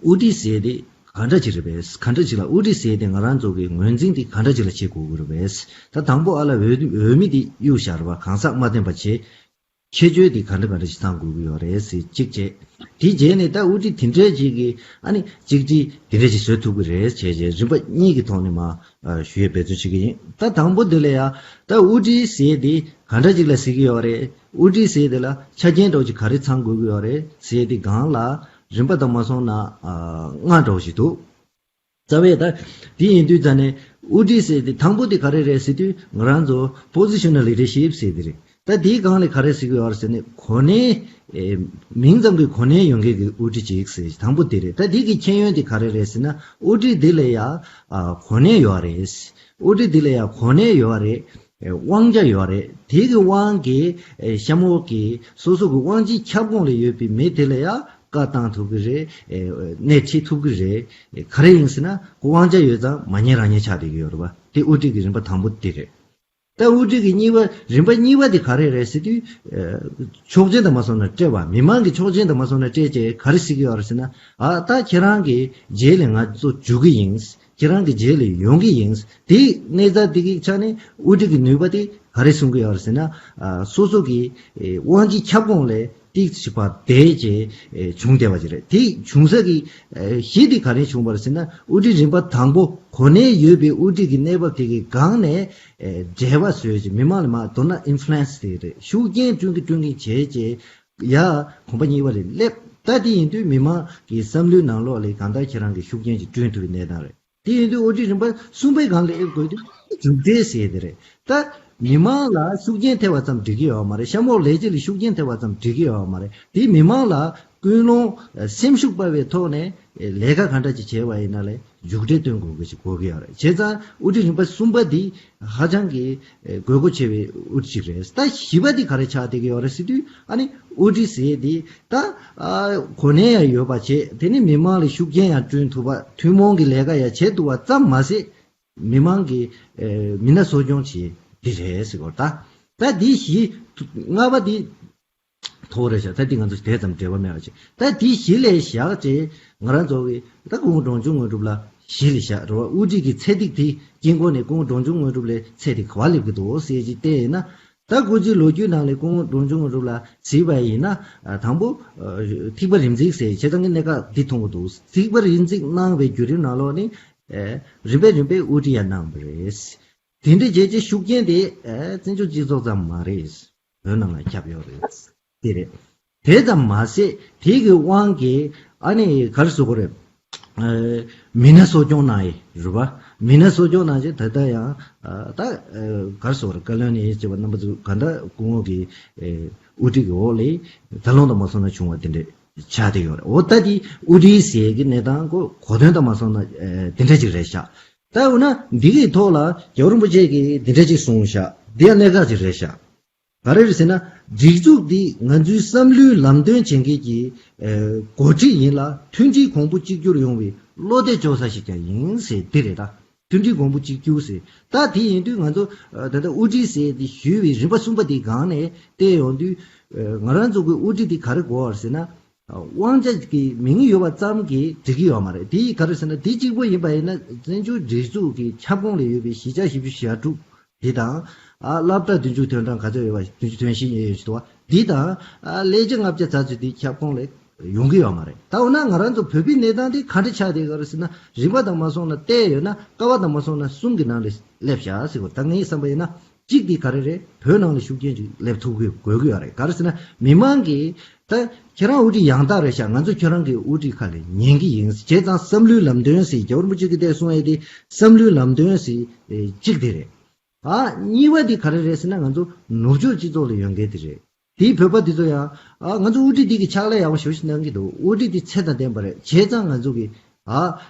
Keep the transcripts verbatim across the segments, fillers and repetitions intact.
དབུ་ཁྲིད་ཟེར་དེ་ག་འདྲ་ཅིག་རེད་པས། ག་འདྲ་ཅིག་ལ་དབུ་ཁྲིད་ཟེར་དེ་ང་རང་ཚོ་གི་ངོས་འཛིན་དེ་ག་འདྲ་ཅིག་ལ་བྱེད་དགོས་ཀྱི་རེད་པས། ད་དང་པོ་ཨ་ལ་འོས་འོས་མི་དེ་གཡུག་བཞག་རེད་པ། གང་ཟག་མ་བསྟེན་པ་བྱས། ཁྱད་ཆོས་དེ་ག་འདྲ་ག་འདྲ་ཞིག་ཚང་དགོས་ཀྱི་ཡོད་རེད་ཟེར་གཅིག་བྱས། དེ་རྗེས་ནས་ད་དབུ་ཁྲིད་དེ་འདྲས་ཅིག་གིས་ཨ་ནི་གཅིག་སྒྲིལ་དེ་འདྲས་ཅིག་བཟོ་ཐུབ་ཀྱི་རེད་བྱས་བྱས། རིམ་པ་གཉིས་ཀྱི་ཐོག་ནས་མར་ཞུ་ཡས་འབད་བརྩོན་བྱེད་ཀྱི་ཡིན། ད་དང་པོ་དེ་ལ་ཡ་ད་དབུ་ཁྲིད་ཟེར་དེ་ག་འདྲ་ཅིག་ལ་ཟེར་གྱི་ཡོད་རེད། དབུ་ཁྲིད་ཟེར་དེ་ལ་ཆ་རྐྱེན་འདྲ་བོ་ཅིག་ག་རེ་ཚང་དགོས་ཀྱི་ཡོད་རེད་ཟེར་དེ་སྒང་ལ་རིམ་པ་དང་མ་སོང་ན་ལྔ་འདྲ་བོ་ཞིག་འདུག་རྩ་བའི་ད་དེ་ཡིན་དུས་ཙ་ནས་དབུ་ཁྲིད་ཟེར་དེ་དང་པོ་དེ་ག་རེ་རེད་ཟེར་དུས་ང་རང་ཚོ་positional leadership ཟེར་དེ་རེད། ད་དེའི་སྒང་ལ་ག་རེ་ཟེར་གྱི་ཡོད་རེད་ཟེར་ནས་གོ་གནས་ཨེ་མིང་ཙམ་གྱི་གོ་གནས་ཡོད་མཁན་གྱི་དབུ་ཁྲིད་ཅིག་ཟེར་དང་པོ་དེ་རེད། ད་དེ་གི་ཁྱད་ཡོན་དེ་ག་རེ་རེད་ཟེར་ན་དབུ་ཁྲིད་དེ་ལ་ཡ་ཨ་གོ་གནས་ཡོད་རེད། དབུ་ཁྲིད་དེ་ལ་ཡ་གོ་གནས་ཡོད་རེད། ཨེ་དབང་ཆ་ཡོད་རེད། དེ་གི་དབང་གིས་ཨེ་གཤམ་འོག་གི་སོ་སོ་གི་དབང་ཆའི་ཁྱབ་ཁོངས་ལ་ཡོད་པའི་མི་དེ་ལ་ཡ་བཀའ་བཏང་ཐུབ་ཀྱི་རེད། ཨེ་སྣེ་ཁྲིད་ཐུབ་ཀྱི་རེད། ཨེ་ག་རེ་ཡིན་ཟེར་ན་ཁོ་དབང་ཆ་ཡོད་ཙང་མ་ཉན་རང་ཉན་ཆགས་བསྡད་ཀྱི་ཡོད་རེད་པ། དེ་དབུ་ཁྲིད་ཀྱི་རིམ་པ་དང་པོ་དེ་རེད། ད་དབུ་ཁྲིད་ཀྱི་གཉིས་པ་རིམ་པ་གཉིས་པ་དེ་ག་རེ་རེད་ཟེར་དུས། ཨེ་ཆོག་མཆན་དང་མ་སོང་ན་སྤྲད་པ། མི་མང་གི་ཆོག་མཆན་དང་མ་སོང་ན་སྤྲད་བྱས་ག་རེ་ཟེར་གྱི་ཡོད་རེད་ཟེར་ན། ཨ་ད་ཁྱེད་རང་གི་རྗེས་ལ་ང་ཚོ་འཇུག་གི་ཡིན། ཁྱེད་རང་གི་རྗེས་ལ་ཡོང་གི་ཡིན། དེ་གནས་ཚད་དེ་གི་ཆ་ནས་དབུ་ཁྲིད་ཀྱི་ནུས་པ་དེ་ག་རེ་གསུང་གི་ཡོད་རེད་ཟེར་ན། ཨ་སོ་སོ་གི་ཨེ་དབང་ཆའི་ཁྱབ་ཁོངས་ལས་ཏིག་ཙམ་བར་བསྡད་བྱས་ཨེ་བྱུང་བསྡད་པ་ཅིག་རེད། དེ་བྱུང་ས་གི་ཨེ་གཞི་དེ་ག་རེ་བྱུང་བ་རེད་ཟེར་ན། དབུ་ཁྲིད་རིམ་པ་དང་པོ་གོ་གནས་ཡོད་པའི་དབུ་ཁྲིད་ཀྱི་གནས་བབ་དེ་གི་སྒང་ནས་ཨེ་འབྲེལ་བ་བཟོས་བྱས་མི་མང་ལ་མར་མདོར་ན་ཨིན་ཕུ་ལུ་ཨེན་སི་དེ་རེད། ཤུགས་རྐྱེན་སྐྲུན་གྱི་སྐྲུན་གྱི་བྱས་བྱས། ཡ། གོམ་པ་གཉིས་པ་ལ་སླེབས། ད་དེ་ཡིན་དུས་མི་མང་གི་བསམ་བློའི་ནང་ལོགས་ལ་གང་ལྟར་ཁྱེད་རང་གི་ཤུགས་རྐྱེན་ཅིག་བསྐྲུན་ཐུབ་པའི་གནས་སྟངས་རེད། དེ་ཡིན་དུས་དབུ་ཁྲིད་རིམ་པ་གསུམ་པའི་སྒང་ལ་སླེབས་དགོས་དུས་མཇུག་འབྲས་ཟེར་དེ་རེད། ད་མི་མང་ལ་ཤུགས་རྐྱེན་ཐེབས་པ་ཙམ་འགྲིག་གི་ཡོད་མ་རེད། གཤམ་འོག་ལས་བྱེད་ལ་ཤུགས་རྐྱེན་ཐེབས་པ་ཙམ་འགྲིག་གི་ཡོད་མ་རེད། དེ་མི་མང་ལ་ཀུན་སློང་སེམས་ཤུགས་སྤར་བའི་ཐོག་ནས་ལས་ཀ་ག་འདྲ་ཅིག་བྱས་པ་ཡིན་ན་ལས་མཇུག་འབྲས་སྟོན་དགོས་དགོས་ཅིག་དགོས་ཀྱི་ཡོད་རེད། བྱས་ཙང་དབུ་ཁྲིད་རིམ་པ་གསུམ་པ་འདི་ཧ་ཅང་གི་དགོས་མཁོ་ཆེ་བའི་དབུ་ཁྲིད་ཅིག་རེད། ད་བཞི་པ་འདི་ག་རེ་ཆགས་བསྡད་ཀྱི་ཡོད་རེད་ཟེར་དུས། ཨ་ནི་དབུ་ཁྲིད་ཟེར་འདི་ད་ཨ་གོ་གནས་ཡང་ཡོད་པ་བྱས། དེ་ནི་མི་མང་ལ་ཤུགས་རྐྱེན་ཡང་བསྐྲུན་ཐུབ་པ། ཐུན་མོང་གི་ལས་ཀ་ཡང་བྱེད་ཐུབ་པ་ཙམ་མ་ཟད། མི་མང་གི་མི་སྣ་གསོ་སྐྱོང་བྱེད་འདི་རེད་ཟེར་གོ། ད་ད་འདི་བཞི། ལྔ་པ་འདི་མཐོ་རེད་ཤག་ད་འདི་ང་ཚོ་དེ་ཙམ་འབྲེལ་བ་མེད་པ་བྱས། ད་འདི་བཞི་ལས་བཞག་ཅེས་ང་རང་ཚོ་གི་ད་སྐུ་ངོ་འབྲོང་ཆུང་དངོས་གྲུབ་ལགས་གཞི་ལ་བཞག་རེད་བ། དབུ་ཁྲིད་ཀྱི་ཚད་ཐིག་དེ་དཀྱིལ་འཁོར་ནས་སྐུ་ངོ་འབྲོང་ཆུང་དངོས་གྲུབ་ལགས་ཚད་དེ་ག་པར་སླེབས་ཀྱི་འདུག་ཟེར་ཅིག་བལྟས་ཡིན་ན། ད་སྐུ་ཚེའི་ལོ་རྒྱུས་ནང་ལ་སྐུ་ངོ་འབྲོང་ཆུང་དངོས་གྲུབ་ལགས་གཟིགས་པ་ཡིན་ན། ཨ་དང་པོ་ཨ་ཐིགས་པ་རིམ་འཛེགས་ཟེར་བྱས་ཙང་གི་གནད་འགག་འདི་མཐོང་གི་འདུག་ཐིགས་པ་རིམ་འཛེགས་གནང་བའི་བརྒྱུད་རིམ་ནང་ལོགས་ནས་ཨ་རིམ་པས་རིམ་པས་དབུ་ཁྲིད་ཡང་གནང་བ་རེད། དེ་འདྲ་བྱས་ཙང་ཤུགས་རྐྱེན་དེ་ཨ་བཙན་བྱོལ་སྤྱི་ཚོགས་ཙམ་མ་རེད། བོད་ནང་ལ་ཁྱབ་ཡོད་རེད། དེ་རེད། དེ་ཙམ་མ་ཟད་དེ་གི་དབང་གིས་ཨ་ནི་ག་རེ་ཟེར་དགོས་རེད། ཨ་མི་སྣ་གསོ་སྐྱོང་གནང་ཡས་རེད་བ། མི་སྣ་གསོ་སྐྱོང་གནང་བྱས་ད་ལྟ་ཡང་ཨ་ད་ཨ་ག་རེ་ཟེར་དགོས་རེད། བཀའ་བློན་ནས་བྱས་པ་རྣམ་པ་ཚོ་ག་འདྲ་སྐུ་ངོ་གི་ཨ་དབུ་ཁྲིད་ཀྱི་འོག་ལ་ད་ལོ་དང་མ་སོང་ན་བྱུང་བ་དེ་འདྲ་ཆགས་བསྡད་ཡོད་རེད། འོ་ད་དེ་དབུ་ཁྲིད་ཟེར་གི་གནས་སྟངས་ཁོ་གོ་དོན་དང་མ་སོང་ན་ཨ་དེ་འདྲ་ཅིག་རེད་ཤག་ད་འོ་ན་འདི་གི་ཐོག་ལ་རྒྱལ་བ་རིན་པོ་ཆེ་གིས་འདི་འདྲ་ཅིག་གསུངས་ཤག་འདི་ཡང་གནད་འགག་ཅིག་རེད་ཤག་ག་རེ་རེད་ཟེར་ན། སྒྲིག་འཛུགས་འདི་ང་ཚོའི་བསམ་བློའི་ལམ་སྟོན་བྱེད་མཁན་གྱི་ཨེ་འགོ་ཁྲིད་ཡིན་ལ། མཐུན་སྒྲིལ་གོང་བུ་གཅིག་གྱུར་ཡོང་བའི་བློ་གཏད་གཅོག་ས་ཞིག་ཀྱང་ཡིན་ཟེར་འདི་རེད་ད། མཐུན་སྒྲིལ་གོང་བུ་གཅིག་གྱུར་ཟེར། ད་དེ་ཡིན་དུས་ང་ཚོ་ཨ་ད་ལྟ་དབུ་ཁྲིད་ཟེར་འདི་ཞུས་པའི་རིམ་པ་གསུམ་པ་འདིའི་སྒང་ནས་བལྟས་ཡོང་དུས། ཨ་ང་རང་ཚོ་གི་དབུ་ཁྲིད་འདི་ག་རེ་དགོས་པ་རེད་ཟེར་ན། དབང་ཆ་གི་མིང་ཡོད་པ་ཙམ་གྱིས་འགྲིག་གི་ཡོད་མ་རེད། དེ་ག་རེ་ཟེར་ན། དེ་གཅིག་པོ་ཡིན་པ་ཡིན་ན་བཙན་བྱོལ་སྒྲིག་འཛུགས་ཀྱི་ཁྱབ་ཁོངས་ལ་ཡོད་པའི་གཞིས་ཆགས་བཞི་བཅུ་ཞེ་དྲུག་འདི་དང་། ཨ་སློབ་གྲྭ་བདུན་ཅུ་དོན་གྲངས་ག་ཚོད་ཡོད་པ། བདུན་ཅུ་དོན་བཞི་ཡོད་ཡོད་ཅིག་འདུག་བ། འདི་དང་། ཨ་ལས་བྱེད་ལྔ་བརྒྱ་ཙམ་ཅིག་འདི་ཁྱབ་ཁོངས་ལ་ཡོང་གི་ཡོད་མ་རེད། ད་འོ་ན་ང་རང་ཚོ་བོད་པའི་གནས་སྟངས་འདི་ག་འདྲ་ཆགས་བསྡད་ག་རེ་ཟེར་ན། རིམ་པ་དང་མ་སོང་ན་བལྟས་ཡོད་ན་ཀ་བ་དང་མ་སོང་ན་གསུམ་གྱི་ནང་ལ་སླེབས་བཞག་ཟེར་གོ། ད་ངའི་བསམ་པ་ཡིན་ན། གཅིག་དེ་ག་རེ་རེད། བོད་ནང་ལ་ཤུགས་རྐྱེན་ཅིག་སླེབས་ཐུབ་དགོས་དགོས་ཀྱི་ཡོད་རེད། ག་རེ་ཟེར་ན་མི་མང་གིས་ད་ཁྱེད་རང་དབུ་ཁྲིད་ཡང་དག་རེད་ཤག་ང་ཚོ་ཁྱེད་རང་གི་དབུ་ཁྲིད་ཁ་ལ་ཉན་གྱི་ཡིན། བྱས་ཙང་བསམ་བློའི་ལམ་སྟོན་ཟེར། རྒྱལ་བ་རིན་པོ་ཆེ་གིས་དེ་གསུངས་ཡས་དེ་བསམ་བློའི་ལམ་སྟོན་ཟེར་གཅིག་དེ་རེད། ཨ་གཉིས་པ་དེ་ག་རེ་རེད་ཟེར་ན་ང་ཚོ་ནུབ་ཕྱོགས་སྤྱི་ཚོགས་ལ་ཡོད་མཁན་དེ་རེད། དེའི་བོད་པ་དེ་ཚོ་ཡང་ཨ་ང་ཚོ་དབུ་ཁྲིད་འདི་གི་ཕྱག་ལས་ཡག་པོ་ཞེ་པོ་ཞིག་གནང་གི་འདུག་དབུ་ཁྲིད་འདི་ཚད་དང་ལྡན་པ་རེད། བྱས་ཙང་ང་ཚོ་གི་ཨ་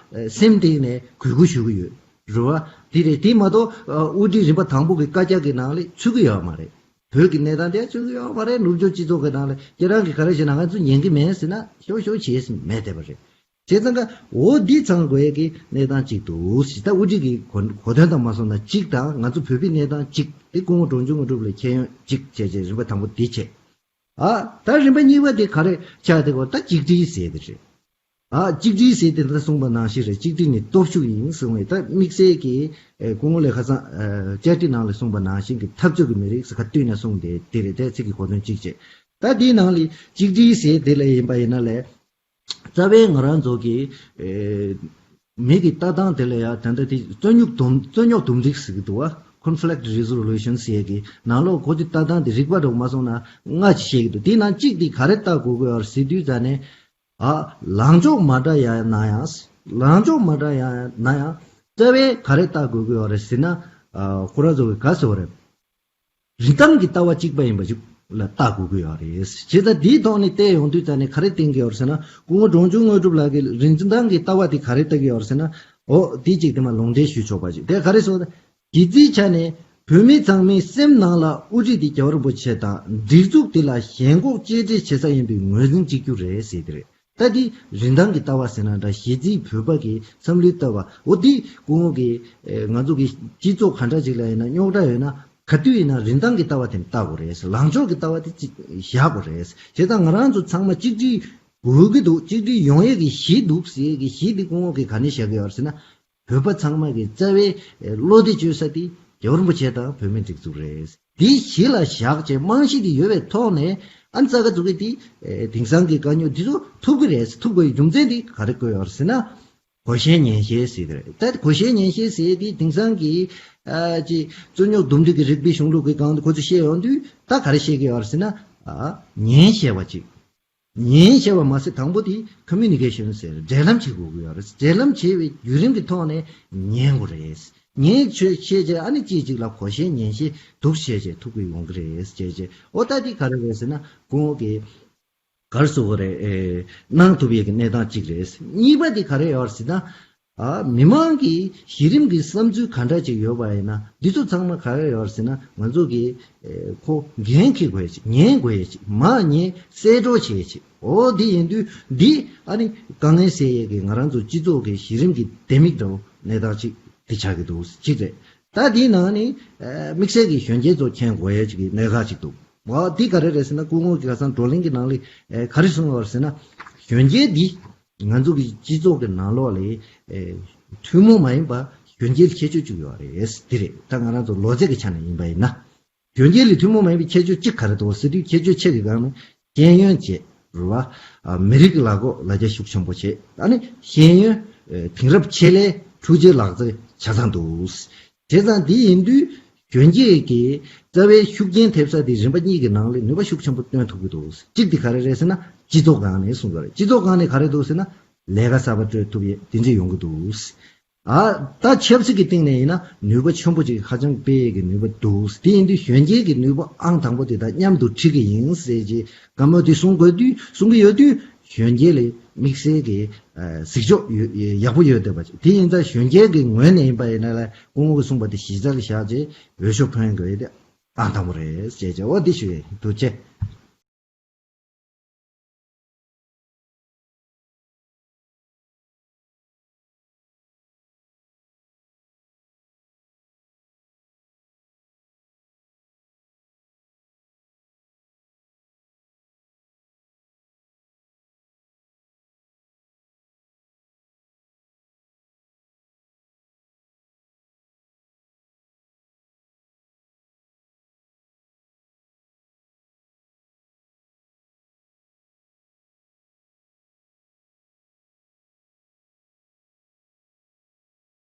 སེམས་གཏིང་ནས་གུས་བཀུར་ཞུ་གི་ཡོད་རེད་བ། དེ་རེད། དེ་མ་གཏོགས་ཨ་དབུ་ཁྲིད་རིམ་པ་དང་པོ་གི་བཀའ་རྒྱ་གི་ནང་ལ་ཚུད་ཀྱི་ཡོད་མ་རེད། བོད་ཀྱི་གནས་སྟངས་དེ་ཚུད་ཀྱི་ཡོད་མ་རེད། ནུབ་ཕྱོགས་སྤྱི་ཚོགས་ཀྱི་ནང་ལ་ཁྱེད་རང་གིས་ག་རེ་བྱས་ན་ང་ཚོ་ཉན་གི་མེད་ཟེར་ན་ཤོག་ཤོག་བྱས་མེད་བསྡད་པ་རེད། བྱས་ཙང་ཀ་འོ་འདི་ཚང་དགོས་ཡས་ཀྱི་གནས་སྟངས་གཅིག་འདུག་ཟེར། ད་དབུ་ཁྲིད་ཀྱི་གོ་གོ་དོན་དང་མ་སོང་ན་གཅིག་དང་། ང་ཚོ་བོད་པའི་གནས་སྟངས་གཅིག་དེ་སྐུ་ངོ་འབྲོང་ཆུང་དངོས་གྲུབ་ལགས་ཁྱད་ཡོན་གཅིག་བྱས་བྱས་རིམ་པ་དང་པོ་འདི་བྱས། ཨ་ད་རིམ་པ་གཉིས་པ་དེ་ག་རེ་ཆགས་བསྡད་ཀྱི་ཡོད། ད་གཅིག་སྒྲིལ་ཟེར་དེ་རེད། ཨ་གཅིག་སྒྲིལ་ཟེར་དེ་ད་གསུངས་པ་ནང་བཞིན་རེད། གཅིག་སྒྲིལ་ནི་སྟོབས་ཤུགས་ཡིན་གསུངས་པས། ད་དམིགས་བསལ་གྱི་ཨེ་སྐུ་ངོ་ལས་ཁ་སང་ཨེ་བཅར་འདྲི་ནང་ལ་གསུངས་པ་ནང་བཞིན་གྱི་འཐབ་རྩོད་ཀྱི་མི་རིགས་ཟེར་ཁ་བཏོན་ནས་གསུངས་ཏེ་དེ་རེད། དེ་ཚིག་གི་གོ་དོན་གཅིག་བྱས། ད་དེའི་ནང་ལ་གཅིག་སྒྲིལ་ཟེར་དེ་ལ་ཡིན་པ་ཡིན་ན་ལས། རྩ་བའི་ང་རང་ཚོ་གི་ཨེ་མི་གི་ལྟ་སྟངས་དེ་ལ་ཡང་ད་ལྟ་དེ་རྩོད་རྙོག་འདུམ་རྩོད་རྙོག་འདུམ་འགྲིག་ཟེར་གྱི་འདུག་བ། Conflict Resolution ཟེར་གྱི་ནང་ལོགས་ཁོ་ཚོའི་ལྟ་སྟངས་དེ་རིག་པ་འདྲ་བོ་མ་སོང་ན་ལྔ་ཅིག་བཤད་ཀྱི་འདུག་དེའི་ནང་གཅིག་དེ་ག་རེ་ལྟ་དགོས་ཀྱི་ཡོད་རེད་ཟེར་དུས་ཙ་ནས། ཨ་ལངས་ཕྱོགས་མ་འདྲ་ཡང་ན་ཡང་། ལངས་ཕྱོགས་མ་འདྲ་ཡང་ན་ཡང་། རྩ་བའི་ག་རེ་ལྟ་དགོས་ཀྱི་ཡོད་རེད་ཟེར་ན། ཨ་ཁོ་རང་ཚོ་གི་ག་ཟེར་བ་རེད། རིན་ཐང་གི་ལྟ་བ་གཅིག་པ་ཡིན་པ་ཅིག་ལ་ལྟ་དགོས་ཀྱི་ཡོད་རེད། བྱས་ཙང་འདིའི་ཐོག་ནས་བལྟས་ཡོང་དུས་ཙ་ནས་ག་རེ་བསྟན་གྱི་ཡོད་རེད་ཟེར་ན། སྐུ་ངོ་འབྲོང་ཆུང་དངོས་གྲུབ་ལགས་ཀྱིས་རིན་ཐང་གི་ལྟ་བ་དེ་ག་རེ་ལྟ་གི་ཡོད་རེད་ཟེར་ན། འོ་དེ་གཅིག་དེ་མ་ལུང་འདྲེན་ཞུས་ཆོག་པ་ཅིག་དེ་ག་རེ་ཟེར་ན། གཞི་རྩའི་ཆ་ནས་བོད་མི་ཚང་མའི་སེམས་ནང་ལ་དབུ་ཁྲིད་དེ་རྒྱལ་བ་རིན་པོ་ཆེ་དང་སྒྲིག་འཛུགས་དེ་ལ་ཞེན་ཁོག་གཅེས་སྤྲས་བྱེད་ས་ཡིན་པའི་ངོས་འཛིན་གཅིག་གྱུར་རེད་ཟེར་གྱི་རེད། ད་འདི་རིན་ཐང་གི་ལྟ་བ་ཟེར་ན་འདྲ། གཞི་རྩའི་བོད་པ་གི་བསམ་བློའི་ལྟ་བ་འོ་འདི་སྐུ་ངོ་གི་ཨེ་ང་ཚོ་གི་སྤྱི་ཚོགས་ག་འདྲ་ཅིག་ལ་ཡིན་ན་རྙོག་དྲ་ཡོད་ན་ག་དུས་ཡིན་ན་རིན་ཐང་གི་ལྟ་བ་དེ་ལྟ་དགོས་རེད། ལངས་ཕྱོགས་ཀྱི་ལྟ་བ་དེ་གཅིག་བཞག་དགོས་རེད། བྱས་ཙང་ང་རང་ཚོ་ཚང་མ་གཅིག་སྒྲིལ་དགོས་ཀྱི་འདུག་གཅིག་སྒྲིལ་ཡོང་ཡས་ཀྱི་གཞི་འདུག་ཟེར་ཡས་ཀྱི་གཞི་འདི་སྐུ་ངོ་གིས་ག་ནས་བཞག་གི་ཡོད་རེད་ཟེར་ན། བོད་པ་ཚང་མ་གི་རྩ་བའི་བློ་གཏད་བཅོལ་ས་དེ་རྒྱལ་བ་རིན་པོ་ཆེ་དང་བོད་མིའི་སྒྲིག་འཛུགས་རེད། དེའི་གཞི་ལ་བཞག་བྱས་རྨང་གཞི་དེ་ཡོད་པའི་ཐོག་ནས་ཨ་ནི་རྩ་ཁ་ཚུགས་ཀྱི་དེ་དེང་སང་གི་དཀའ་རྙོག་འདི་ཚོ་ཐུག་གི་རེད། ཐུག་དགོས་ཡའི་རྒྱུ་མཚན་དེ་ག་རེ་བཀོད་ཡོད་རེད་ཟེར་ན། གོ་ཤེས་ཉན་ཤེས་ཟེར་གྱི་རེད། ད་གོ་ཤེས་ཉན་ཤེས་ཟེར་དེ་དེང་སང་གི་ཨ་ཅི་རྩོད་རྙོག་འདུམ་འགྲིག་གི་རིགས་པའི་གཞུང་ལུགས་ཀྱི་སྒང་དུ་ཁོ་ཚོས་བཤད་ཡོང་དུས་ད་ག་རེ་བཤད་ཀྱི་ཡོད་རེད་ཟེར་ན། ཨ་ཉན་ཤེས་པ་ཅིག་ཉན་ཤེས་པ་མ་ཟད་དང་པོ་དེ་communication ཟེར་འབྲེལ་ལམ་བྱེད་དགོས་ཀྱི་ཡོད་རེད། འབྲེལ་ལམ་བྱེད་པའི་བརྒྱུད་རིམ་གྱི་ཐོག་ནས་ཉན་དགོས་རེད། ཉན་ཆོས་ཤེས་བྱས་ཨ་ནི་གཅིག་གཅིག་ལ་གོ་ཤེས་ཉན་ཤེས་འདུག་བྱས་བྱས་ཐུག་གི་ཡོང་གི་རེད་ཅེས་བྱས། འོ་ད་དེ་ག་རེ་རེད་ཟེར་ན་སྐུ་ངོ་གིས་ག་རེ་ཟེར་དགོས་རེད། ཨེ་གནང་ཐུབ་ཡས་ཀྱི་གནས་སྟངས་གཅིག་རེད། གཉིས་པ་དེ་ག་རེ་ཡོད་རེད་ཟེར་ན། ཨ་མི་མང་གི་གཞི་རིམ་གྱི་བསམ་ཚུལ་ག་འདྲ་ཅིག་ཡོད་པ་ཡིན་ན་འདི་ཚོ་ཚང་མ་ག་རེ་ཡོད་རེད་ཟེར་ན་ང་ཚོ་གི་ཨེ་ཁོ་འགན་འཁྱེར་དགོས་ཡ་ཅིག་ཉན་དགོས་ཡ་ཅིག་མ་ཉན་གསལ་སྒྲོག་བྱེད་ཡ་ཅིག་འོ་འདི་ཡིན་དུས་འདི་ཨ་ནི་དཀའ་ངལ་སེལ་ཡས་ཀྱི་ང་རང་ཚོ་སྤྱི་ཚོགས་ཀྱི་གཞི་རིམ་གྱི་ལྡེ་མིག་འདྲ་བོ་གནས་སྟངས་ཅིག་འདི་ཆགས་ཀྱི་འདུག་གཅིག་རེད། ད་འདིའི་ནང་ནས་ཨ་དམིགས་བསལ་གྱི་གཞོན་སྐྱེས་ཚོ་མཁྱེན་དགོས་ཡ་ཅིག་གི་གནད་འགག་ཅིག་འདུག་འོ་འདི་ག་རེ་རེད་ཟེར་ན་སྐུ་ངོ་གི་ཁ་སང་བགྲོ་གླེང་གི་ནང་ལ་ཨ་ག་རེ་གསུངས་ཡོད་རེད་ཟེར་ན་གཞོན་སྐྱེས་འདི་ང་ཚོ་གི་སྤྱི་ཚོགས་ཀྱི་ནང་ལོགས་ལ་ཨེ་ཐུན་མོང་མ་ཡིན་པ་གཞོན་སྐྱེས་ལ་ཁྱད་ཆོས་གཅིག་ཡོད་རེད། འདི་རེད། ད་ང་རང་ཚོ་ལོ་ཚད་ཀྱི་ཆ་ནས་ཡིན་པ་ཡིན་ན། གཞོན་སྐྱེས་ལ་ཐུན་མོང་མ་ཡིན་པའི་ཁྱད་ཆོས་གཅིག་ག་རེ་འདུག་ཟེར་དུས་ཁྱད་ཆོས་ཆེ་གི་སྒང་ནས་ཤེས་ཡོན་བྱེད་རེད་བ། ཨ་མི་རིགས་ཀྱི་ལས་ཁུངས་ལ་རྒྱ་ཤུགས་ཆེན་པོ་བྱེད། ཨ་ནི་ཤེས་ཡོན་ཨེ་དེང་རབས་ཆེད་ལས་འཕྲུལ་ཆས་ལག་རྩལ་ཆ་ཚང་འདུག་བྱས་ཙང་འདི་ཡིན་དུས་གཞོན་སྐྱེས་ཀྱི་རྩ་བའི་ཤུགས་རྐྱེན་ཐེབས་ས་དེ་རིམ་པ་གཉིས་ཀྱི་ནང་ལ་ནུས་པ་ཤུགས་ཆེན་པོ་བཏོན་ཐུབ་ཀྱི་འདུག་གཅིག་དེ་ག་རེ་རེད་ཟེར་ན་སྤྱི་ཚོགས་སྒང་ནས་གསུངས་པ་རེད། སྤྱི་ཚོགས་སྒང་ནས་ག་རེ་འདུག་ཟེར་ན་ལས་ཀ་གསར་པ་སྤྲོད་ཐུབ་ཡས་དེ་འདྲ་ཡོང་གི་འདུག་ཨ་ད་ཆབ་སྲིད་ཀྱི་སྟེང་ནས་ཡིན་ན་ནུས་པ་ཆེན་པོ་ཅིག་ཧ་ཅང་སྤེལ་ཡས་ཀྱི་ནུས་པ་འདུག་དེ་ཡིན་དུས་གཞོན་སྐྱེས་ཀྱི་ནུས་པ་ཨང་དང་པོ་དེ་དང་མཉམ་དུ་འཁྲིད་ཀྱི་ཡིན་ཟེར་གྱི་བཀའ་མོལ་དེ་གསུང་དགོས་དུས་གསུང་གི་ཡོད་དུས་གཞོན་སྐྱེས་ལ་དམིགས་བསལ་གྱི་ཨ་གཟིགས་ཕྱོགས་ཡོད་ཡག་པོ་ཡོད་བསྡད་པ་ཅིག་དེ་ཡིན་ཙང་གཞོན་སྐྱེས་ཀྱི་ངོས་ནས་ཡིན་པ་ཡིན་ན་ལ་སྐུ་ངོ་གིས་གསུངས་པ་དེ་གཞི་རྩ་ལ་བཞག་རྗེས་འོས་ཤོག་འཕེན་དགོས་ཡས་དེ་ཨང་དང་པོ་རེད་ཅེས་བྱས། འོ་འདི་ཞུ་ཡས་ཐུགས་རྗེ་ཆེ།